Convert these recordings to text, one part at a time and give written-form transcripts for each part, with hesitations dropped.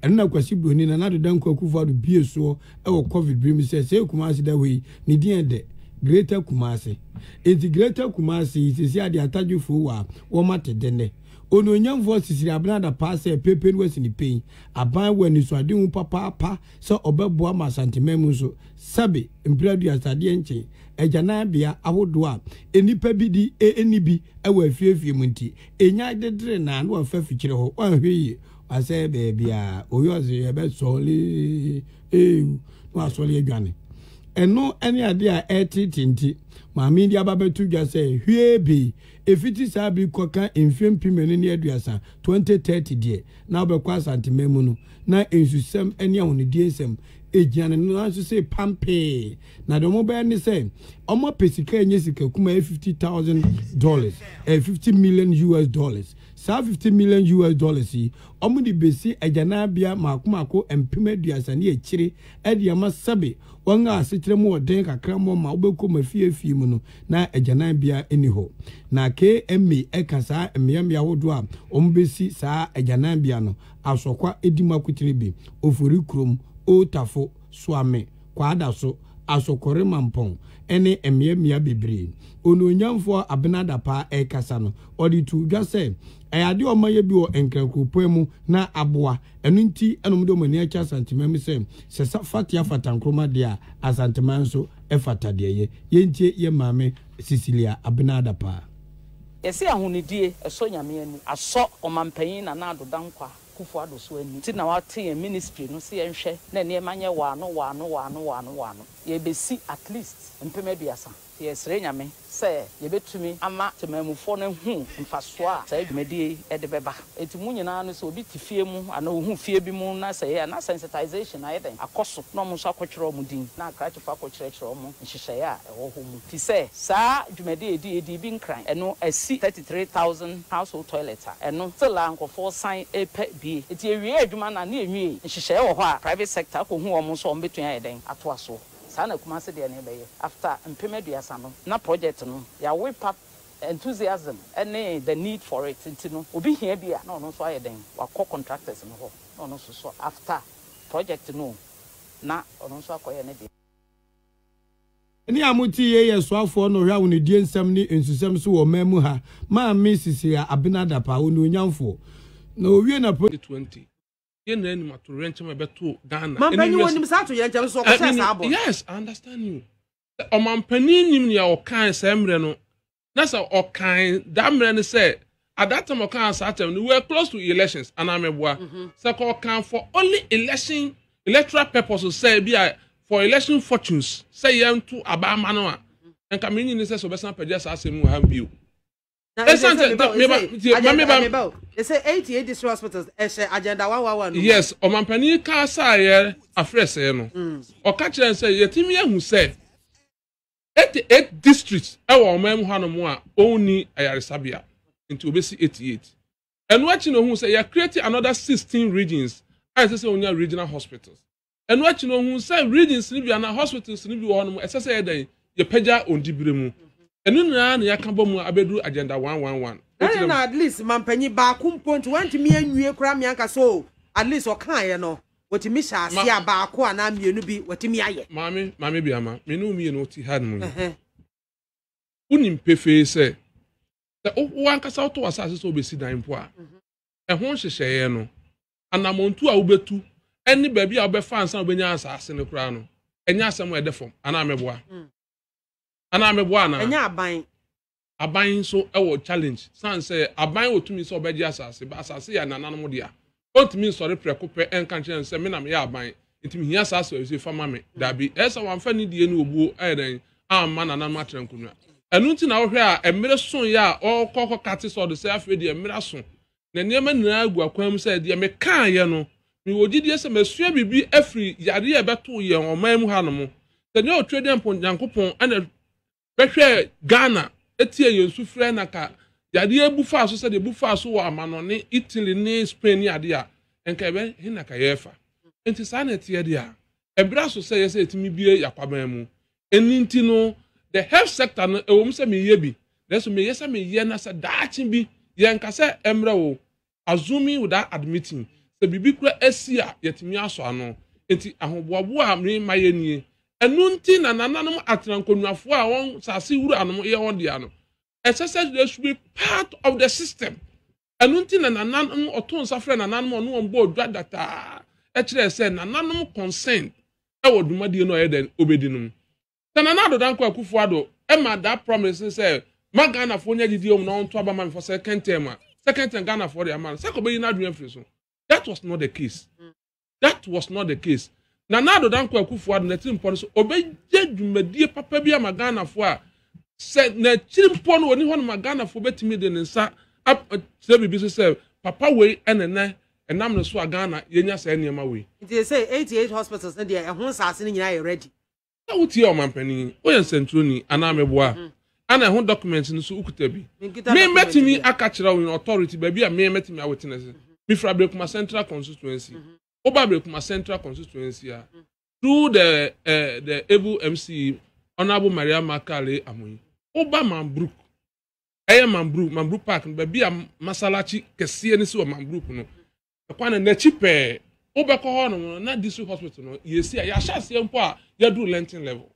Ɛno na Kwasi Broni, Nana Addo Dankwa Akufo-Addo bue soɔ wɔ Covid bere mu sɛ, sɛɛ Kumasi da hɔ yi, ne din yɛ dɛ, Greater Kumasi. Enti Greater Kumasi yi, seesei adeɛ atadwefoɔ wɔ a, wɔate dɛnnɛ. Onuonyamfoɔ Sisiri Abena Dapaah sɛ pepe no asi ne pɛn. Aban wɔ anisoadehu papaapa sɛ ɔbɛboa ma Asanteman mu nso, sɛbe, mprɛ aduasa adeɛ nkyen, agyananbea ahodoɔ a nnipa bi di nni bi wɔ afiefie mu nti, ɛnya dedere na na wafa fikyire hɔ, wanhwɛ yie, wasɛe baabiara, oyi ɔse yɛbɛsɔle ew, na wasɔle adwane. Ɛno ne adeɛ a ɛretete nti, maame yi de aba bɛto dwa sɛ, hwiee bei, ɛfiti saa bere kɔka mfeɛ 2030, 2030 deɛ, na wobɛkɔ Asanteman mu no, na nsusɛm ne ahonidie nsɛm gyina ne nan so sei pampee. Na deɛ wɔbɛyɛ ne sɛ, wɔapɛ sika a ɛnyɛ sika kuma ɛyɛ $50,000, ɛyɛ 50 million US dollars. Saa 50 million US dollars yi, wɔde bɛsi agyananbea mmaako mmaako 30,000 ne akyire de ama sɛbe wɔn a asetra mu wɔ den kakra mmɔ ma wobɛkɔ mu afie afie mu no, na agyananbea nni hɔ. Na KMA ka saa mmeammea ahodoɔ a wɔbɛsi saa agyananbea no, Asɔkwa di mu akotene bi, Ofori Kurom, Old Tafo, Suame, Kwadaso, Asokore Mampɔn ne mmeammea bebree. Onuonyamfoɔ Abena Dapaah rekasa no, ɔde too dwa sɛ, ɛyɛ adeɛ a wɔayɛ bi wɔ Nkran kuropɔn mu na aboa, ɛno nti na wɔde wɔn ani akyɛ Asanteman mu sɛ, sɛ Fatia fata Nkrumah deɛ a, Asanteman nso fata deɛ ɛyɛ. Yɛntie yɛn maame Cecilia Abena Dapaah. Yɛse ahonidie ɛsɔ Nyame ani. Asɔ Ɔmanpanyin Nana Addo Dankwa Akufo Addo so ani nti na wate yɛn ministry no se yɛnhwɛ na nneɛma nyɛ waano waano waano waano waano. Yɛrebɛsi at least 30,000. Nti yɛsrɛ Nyame sɛ yɛbɛtumi ama temanmufoɔ no ahu mfasoɔ a saa dwumadie yi de bɛba. Nti mo nyinaa no sɛ obi te fie mu anaa ohu fie bi mu na sɛ ɛyɛ a na sensitization ayɛ dɛn akɔ so na wɔn nso akɔtwerɛ wɔn din na akrakyefoɔ akɔkyerɛkyerɛ wɔn nhyehyɛeɛ a ɛwɔ hɔ mu. Fi sɛ saa dwumadi a yɛdi yɛdii bi nkran ɛno asi 33,000 household toilet a ɛno still a nkurɔfoɔ san repɛ bie. Nti yɛwiee adwuma no a na yɛnwiei. Nhyehyɛeɛ wɔ hɔ a private sector akɔhu wɔn nso a wɔbɛtumi ayɛ dɛn atoa soɔ. Saa na Kumasi deɛ no rebɛyɛ. After 30,000 no na project no yɛawe pa enthusiasm ne the need for it nti no obi hia bi a na ɔno nso ayɛ dɛn wakɔ contractors no hɔ na ɔno nso so after project no na ɔno nso akɔyɛ ne deɛ. Ɛnne a mote yei yɛ soafoɔ na ɔhwɛ ahonidie nsɛm ne nsusɛm so wɔ ɔman mu ha, Maame Cecilia Abena Dapaah, Onuonyamfoɔ. Na ɔwie na. 2020 yɛn nyinaa nim atoyerɛnkyɛm a ɛbɛto Ghana. Mampanyin wɔn nim saa atoyerɛnkyɛm so ɔkɔhyɛ saa bɔ. Yes, I understand you. Ɔmampanyin nim nea ɔkan saa mmerɛ no na sɛ ɔkan that mmerɛ no sɛ at that time ɔkan saa term no we were close to elections anaa mɛboa mhm. sɛ kɔ ɔkan for only election electoral purposes sɛ ebi a for election fortunes sɛ yɛn to aba ama no a nka mi nyi ni sɛ sɛ ɔbɛsan pɛgya saa asɛm mu ha bio. ɛsan sɛ meba tie ma meba ɛsɛ 88 district hospitals ɛhyɛ agenda 111 yes ɔmampanin ka saayɛ afrɛsɛɛ no mm. ɔka kyerɛ sɛ yɛtumi ahu sɛ 88 districts ɛwɔ ɔman mu hanom a ɔnni ayaresabea nti obesi 88 ɛno akyi na ohun sɛ yɛ create another 16 regions a ɛsɛ sɛ onya regional hospitals Ɛno akyi no, ohun sɛ regions no bi anaa hospitals no bi wɔ hɔnom ɛsɛ sɛ yɛ dɛn yɛpagya wɔn dibere mu. Ɛno nyinaa na yɛaka bɔ mu a abɛduru agenda 111. Ɛne na at least mampanyin baako mpo nti wantumi anwie koraa me anka so at least ɔkaeɛ no wɔtumi hyɛ aseɛ a baako anaa mmienu bi wɔtumi ayɛ. Maame, maame Biama, me ne wo mmienu te ha nom yi. Wonim pefee sɛ sɛ wo ankasa wotɔ w'asase sɛ wobɛsi dan mpo a, ɛho nhyehyɛeɛ no, anammɔntu a wobɛtu ne baabi a wobɛfa ansa wobɛnya asase no koraa no, ɛnyɛ asɛm a ɛdɛ fam anaa mɛboa? Mm. Anaa mɛboa anaa? Ɛnyɛ aban. Aban nso wɔ challenge san sɛ aban wɔ tumi sɛ ɔbɛgye asase ba asase yɛ nananom dea. Ɔntumi nsɔre prɛko pɛ ɛnka nkyerɛ no sɛ me na meyɛ aban nti mehia asase a ɛsɛ fa ma me. Dabi, ɛyɛ sɛ wamfa ne die ne obuo ayɛ dɛn amma nananom atra nkonnwa. Ɛno nti na wohwɛ a mmerɛ soeɛ a ɔkɔ kɔka te sɛ ɔde sɛ afei deɛ mmerɛ aso na nneɛma nyinaa gu akwan mu sɛ deɛ mekaeɛ no, mewɔ gyidie sɛ masua biribi afiri yareɛ a ɛbɛtoo yɛn ɔman mu hanom. Sɛ nyɛ Otwedeɛmpo Nyankopɔn na bɛhwɛɛ Ghana tiee yɛn sufrɛ na ka yareɛ bu faa so sɛdeɛ bu faa so wɔ amanɔne Italy ne Spain ne adeɛ a, nka ɛbɛ he na ka yɛrefa. Nti saa na ɛteɛ deɛ a, ɛberɛ aso sɛ yɛ sɛ yɛtumi bue yɛakwaban mu. Ɛno nti no, the health sector no, ɛwɔ mu sɛ meyɛ bi, nanso meyɛ sɛ meyɛ na sɛ daakye bi, yɛnka sɛ ɛmmerɛ o, assuming without admitting, sɛ Sɛ biribi kura asi a, yɛatumi asɔ ano. Enti ahoboaboa a merema yɛ nie. Ɛno nti na nananom atenankonnwafoɔ a wɔn nsase wuranom yɛ wɔn dea no, ɛsɛ sɛ they should be part of the system. Ɛno nti na nananom, ɔtoo nsa frɛɛ nananom a ɔne wɔn bɔɔ dwa dataa kyerɛɛ sɛ nananom concerned wɔ dwumadie no a ɔyɛ dɛn ɔbɛdi no mu. Sɛ Nana Addo Dankwa Akufo Addo ma that promise no sɛ ma Ghanafoɔ nya gyidie wɔ mu na ɔnto aba ma me for second term a, second term Ghanafoɔ de ama no, sɛ kɔbɛyi n'adwene afiri so. That was not the case. That was not the case. Nana Addo Dankwa Akufo Addo n'atirimpɔ no sɛ ɔbɛyɛ dwumadie papa bi ama Ghanafoɔ a sɛ n'akyiri mpo no ɔni hɔ no ma Ghanafoɔ bɛtumi de ne nsa akyerɛ biribi so sɛ papa wei ɛna nɛ ɛnam ne so a Ghana yɛnya saa nneɛma wei. Nti sɛ 88 hospitals no deɛ ɛho nsaase no nyinaa yɛ ready. Sɛ wotie ɔmampanin, woyɛ nsɛnkyerɛwni anaa meboa a, ana ɛho documents no so wokuta bi? Me mɛtumi aka kyerɛ wo in authority baabi a me mɛtumi a witness. Mefiri Aberekuma Central Constituency. Woba Aberekuma Central Constituency a, through the uh, the able MC Honorable Maria Makale Amoyi. Woba Mambruk, ɛyɛ Mambruk, Mambruk Park no baabi a Masalachi kɛseɛ no si wɔ Mambruk no. Ɛkwan no n'akyi pɛɛ wobɛkɔ hɔ nom no na district hospital no yɛsi a yɛahyɛ aseɛ mpo a yɛduru lentin level.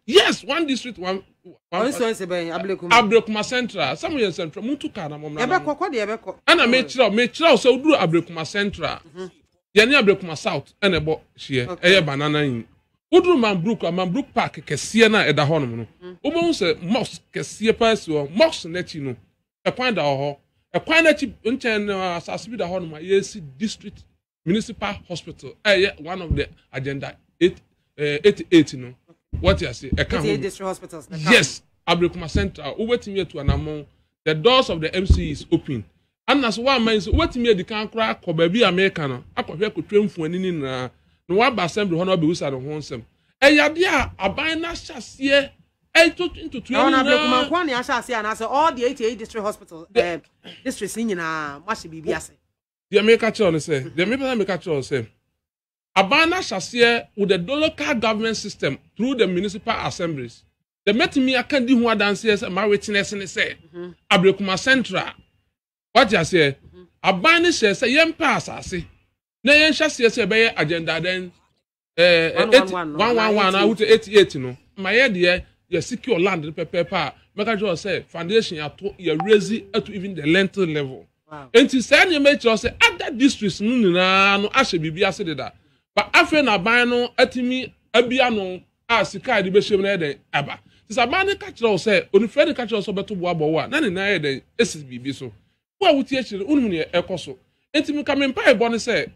Yes, one district one. Constituency bɛn Ablekuma. Ablekuma Central sɛ mo yɛ nsɛntwerɛ mo ntu kaa na mo mmra. Yɛbɛkɔ kɔ deɛ yɛbɛkɔ. Ɛna mekyerɛw mekyerɛw sɛ woduru Ablekuma Central yɛne Ablekuma South ɛna ɛbɔ hyeɛ ɛyɛ banana yi woduru Mambruk a Mambruk Park kɛseɛ no a ɛda hɔ nom no wobɛhu sɛ mosque kɛseɛ paa si hɔ mosque n'akyi no ɛkwan da hɔ ɛkwan no akyi nkyɛn no asase bi da hɔ nom a yɛresi district municipal hospital ɛyɛ one of the agenda eight eh, 88 no wɔte ase ɛka ho yes Ablekuma Central wobɛtumi atu anammɔn the doors of the MC is open ana so woamma yi so wobɛtumi adi kan koraa akɔ baabi a meka no akɔhwɛ akɔtwa mfuani no nyinaa na woaba assembly hɔ na wabɛwusa ne ho nsɛm ɛyɛ adeɛ a aban no ahyɛ aseɛ ɛto ntotoeɛ no nyinaa. Ɛwɔ nko na ahyɛ aseɛ anaasɛ all the 88 district hospital eh, districts no nyinaa mo ahyɛ biribi ase. Deɛ meka kyerɛ no sɛ deɛ mepɛ sɛ meka kyerɛ sɛ aban no ahyɛ aseɛ with the local government system through the municipal assemblies. Deɛ mɛtumi aka di ho adanseɛ sɛ ma witness ne sɛ mhm. Ablekuma Central wate aseɛ mhm. aban no hyɛ sɛ yɛmpɛ asase na yɛnhyɛ aseɛ sɛ ɛbɛyɛ agenda dɛn ɛɛ 111 na wote 88 no ma yɛ deɛ yɛ secure land no pɛpɛɛpɛ a mɛka kyerɛ sɛ foundation ato yɛ raise to even the lentil level nti saa nneɛma yi kyerɛ sɛ other districts no nyinaa no ahyɛ biribi ase deda ba afei na aban no atumi abia no a sika a yɛde bɛhyɛ mu no yɛ dɛn aba nti sɛ aban no ka kyerɛ wo sɛ onifirani no ka kyerɛ wo sɛ ɔbɛto boabɔ wo a na ne nan yɛ dɛn esi biribi so Wo a wote akyiri no, wonim nea ɛrekɔ so. Enti meka me mpaebɔ ne sɛ,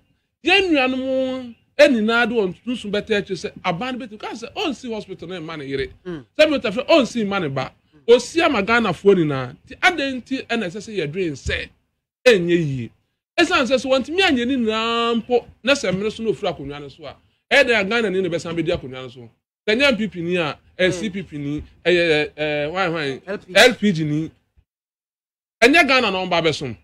yɛn nuanom nyinaa de wɔn sunsum bɛtaa akyiri sɛ aban no bɛtumi ka sɛ ɔnsi hospital no mma ne yere. Sɛ mi tafɛ ɔnsi mma ne ba. Osi ama Ghanafoɔ nyinaa. Nti adɛn nti na ɛsɛ sɛ yɛdwen sɛ ɛnyɛ yie? Ɛsiane sɛ sɛ wɔntumi anyɛ ne nyinaa mpo na sɛ mmere so na ofiri akonnwa no so a, ɛyɛ dɛn a Ghanani na ɛbɛsan bɛdi akonnwa no so? Sɛ ɛnyɛ NPP ni a, ɛyɛ CPP ni, ɛyɛ ɛɛ hwan hwan LPG ni. Ɛnyɛ Ghana na wɔn ba abɛsom.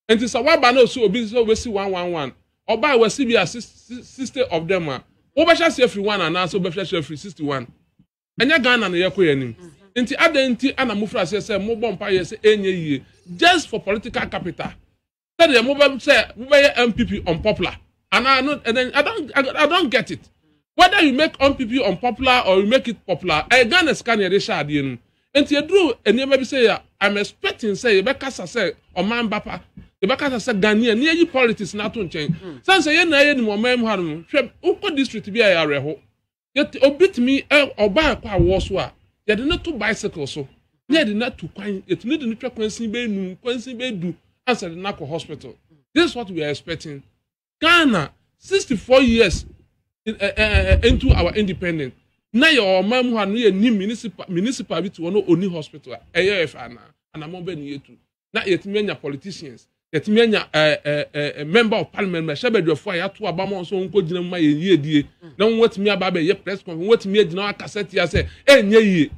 Nti sɛ waba na osi obi sɛ obesi 111, ɔbaa wasi bi a 60 of them a, wobɛhyɛ aseɛ firi one anaasɛ wobɛhyɛ aseɛ firi 61. Ɛnyɛ Ghana na yɛkɔ yɛn anim. Nti adɛn nti ana mofiri aseɛ sɛ mobɔ mpaeɛ sɛ ɛnyɛ yie just for political capital? Sɛdeɛ mobɛ sɛ mobɛyɛ NPP unpopular anaa no ɛnɛ I don't get it. Whether you make NPP unpopular or you make it popular, ɛyɛ Ghana sika na yɛde hyɛ adeɛ no mu. Nti eduru nneɛma bi sɛ yɛ I'm expecting sɛ yɛbɛkasa sɛ ɔman ba pa, yɛbɛkasa sɛ Ghanaian ne yɛyi politics no ato nkyɛn. Sɛn sɛ yɛn nyinaa yɛnim ɔman mu ha no, hwɛ wokɔ district bi a ɛyɛ awerɛho. Yɛte obi tumi ɛ ɔbaa ɛkɔ awoɔ so a yɛde no to bicycle so na yɛde no atu kwan yɛtumi de no twa kwansin bɛyɛ num kwansin bɛyɛ du ansa de no akɔ hospital. This is what we are expecting. Ghana 64 years in, uh, uh, into our independence na yɛ ɔman mu ha no yɛ ni municipal bi te hɔ no oni hospital a ɛyɛ ɛfɛ anaa anamɔ bɛ ne yɛtu na yɛtumi anya politicians yɛtumi anya ɛɛ eh, ɛɛ eh, member of parliament mɛ hyɛbɛdwɛfo a yɛato aba ma wɔn nso wɔn nkɔ gyina mu ma yɛn yie die na wɔn watumi aba abɛyɛ press conference wɔn watumi agyina hɔ akasa tia sɛ ɛnyɛ yie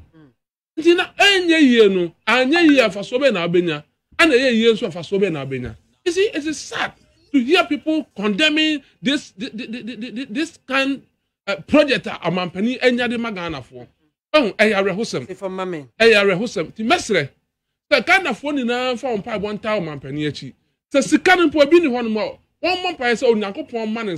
nti na ɛnyɛ yie no anyɛ yie afasoɔ bɛyɛ na abɛnya ɛna ɛyɛ yie nso afasoɔ bɛyɛ na abɛnya. You see, it is sad to hear people condemning this kind project a ɔmampanin anya de ma Ghanafoɔ. Ɛho ɛyɛ awerɛhosɛm. Ɛyɛ awerɛhosɛm. Ti mɛsrɛ sɛ Ghanafoɔ nyinaa fa wɔn mpaebɔ ntaa ɔmampanin akyi. Sɛ sika no mpo ebi ni hɔnom a Wɔmmɔ mpaeɛ sɛ Onyankopɔn mma ne.